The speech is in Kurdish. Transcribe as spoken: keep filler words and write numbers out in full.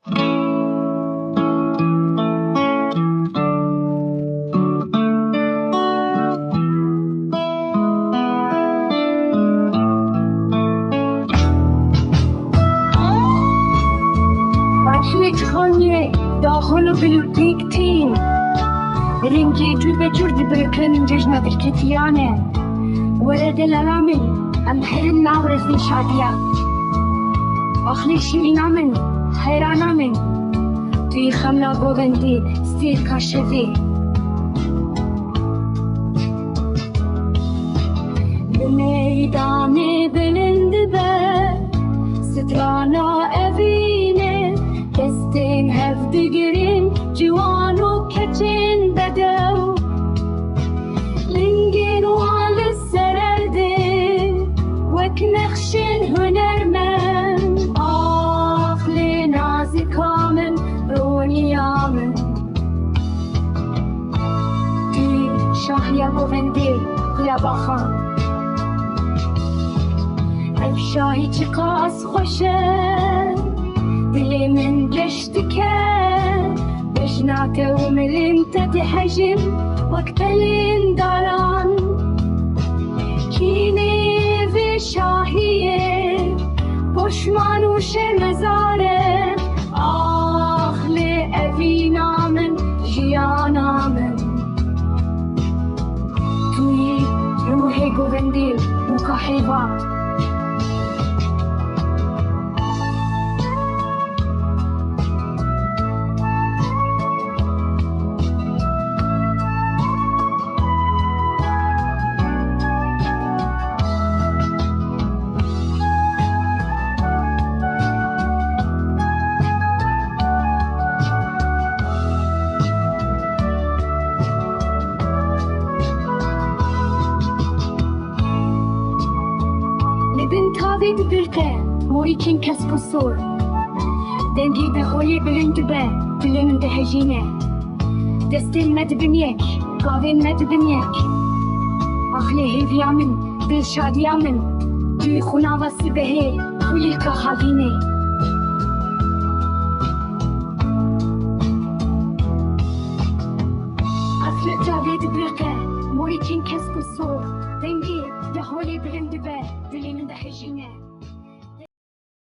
Başlê çixanê daxilo bilûtîk tîn. Rengê cûr be cûr dibirikin cejna derketiyane. Were delala min, em herin nav rêzê şadiya. Axlê şîrîna min, heyrana min. Tu yî xemla govendî, stêrka şevê. Bi meydanê bilind be, strana evînê, destên hev digirin, ciwan û keçên bedew. Lingên wan li ser erdê, wek nexşên hunermend. Ax lê nazika min, roniya min. Tu şahiya govendê xuya baxan. Ev şahî çiqas xweş e, dilê min geş dike. Bejna te û milên te dihejin wek telên daran. Kînê vê şahiyê poşman û şermezar e. Ax lê evîna min, jiyana min. Tu yî ruhê govendê û kahêva. Li bin tavê dibirqe morîkên kesk û sor. Dengê deholê bilind dibe, dilê min dihejîne. Destên me dibin yek, gavên me dibin yek. Axlê hêviya min, dilşadiya min, tu yî xunava sibehê, xwilîka havînê. Ev li tavê dibirqe, morîkên kesk û sor. Dengê